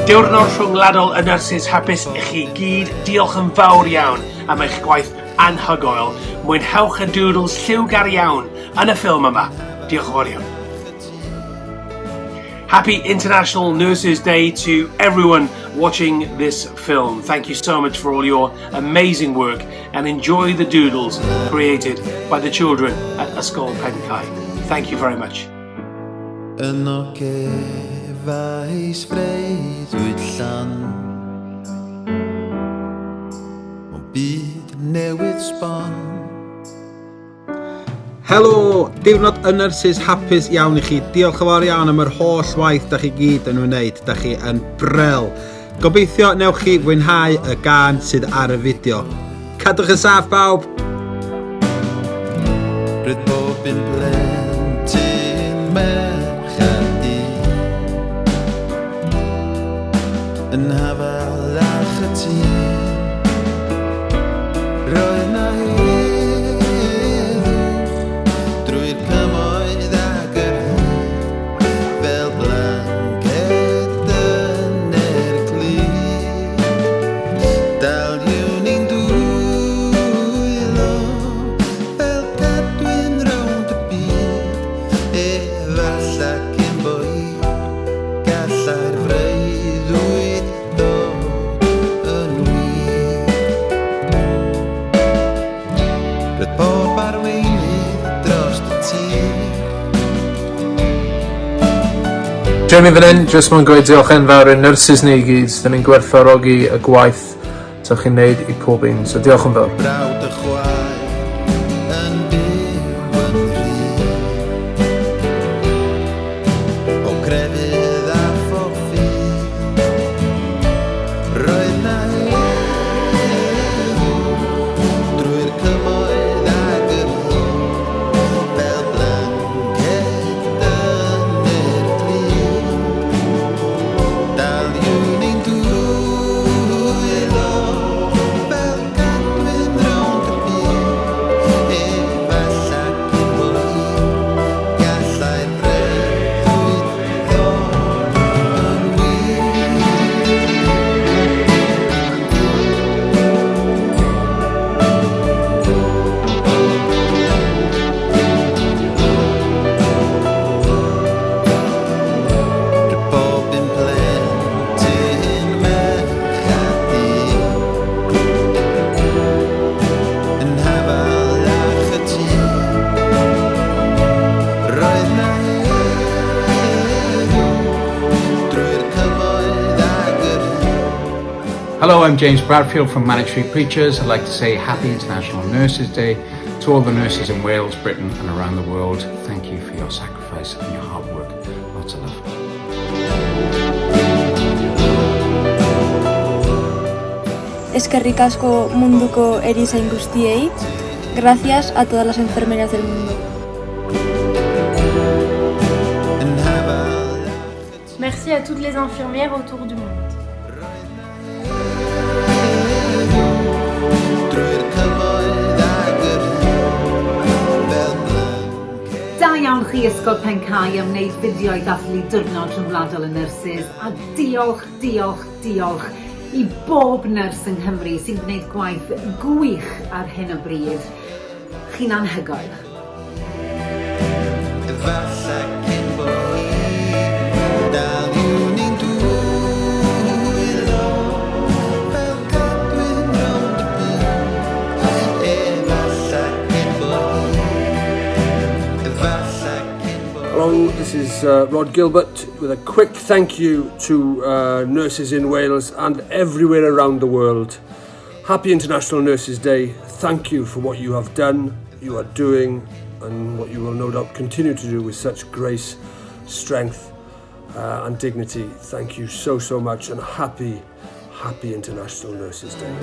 Diwrnod Rhyngwladol y Nyrsys hapus i chi gyd. Diolch yn fawr iawn am eich gwaith anhygoel. Mwynhewch y doodles lliwgar iawn yn y ffilm yma. Diolch yn fawr iawn. Happy International Nurses Day to everyone watching this film. Thank you so much for all your amazing work and enjoy the doodles created by the children at Ysgol Pencae. Thank you very much. Yno cefais freuddwyd llan O byd newydd sbon. Helo! Diwrnod y nyrsys hapus iawn i chi. Diolch yn fawr iawn am yr holl waith da chi gyd yn wneud. Da chi yn brel. Gobeithio newch chi fwynhau y gân sydd ar y fideo. Cadwch yn saff bawb! Roedd pob un plentyn merch a dyn Yn hafal a chytûn Roedd 'na heddwch drwy'r cymoedd ac yr hyd Fel blanced dyner clyd Daliwn i'n dwylo fel cadwyn rownd y byd Efallai cyn bo hir gallai'r freuddwyd ddod yn wir. Roedd pob arweinydd dros y tir. Jeremy fan hyn, jyst moyn gweud diolch enfawr i'n nyrsys ni i gyd. Dyn ni'n gwerthfawrogi y gwaith dych chi'n neud i pob un, so diolch yn fawr. Brawd a chwaer yn byw yn rhydd O grefydd a phob ffydd Roedd 'na heddwch drwy'r cymoedd ag yr hyd Fel blanced yn yr glud Daliwn ein dwylo fel cadwyn rownd y byd Efallai cyn bo hir gallai'r freuddwyd ddod yn wir. Rydw bob un plentyn merch a dyn Yn hafal a chytûn Roedd 'na heddwch drwy'r cymoedd ag yr hyd Hello, I'm James Bradfield from Manic Street Preachers. I'd like to say Happy International Nurses Day to all the nurses in Wales, Britain and around the world. Thank you for your sacrifice and your hard work. Lots of love. Eskerrik asko munduko erizain guztiei. Gracias a todas las enfermeras del mundo. Yn hafal Merci à toutes les infirmières autour du monde. Drwy'r cymoedd ag yr hyd Fel blanced Da iawn chi Ysgol Pencae am wneud fideo i ddathlu Diwrnod Rhyngwladol y Nyrsys a diolch, diolch, diolch i bob nyrs yng Nghymru sy'n gwneud gwaith gwych ar hyn o bryd. Chi'n anhygoel. Efallai cyn bo hir Daliwn i'n dwylo Fel cadwyn rownd y byd Efallai cyn bo hir Efallai cyn bo Hello, this is Rod Gilbert with a quick thank you to nurses in Wales and everywhere around the world. Happy International Nurses Day. Thank you for what you have done, you are doing, and what you will no doubt continue to do with such grace, strength, and dignity. Thank you so, so much, and happy, happy International Nurses Day.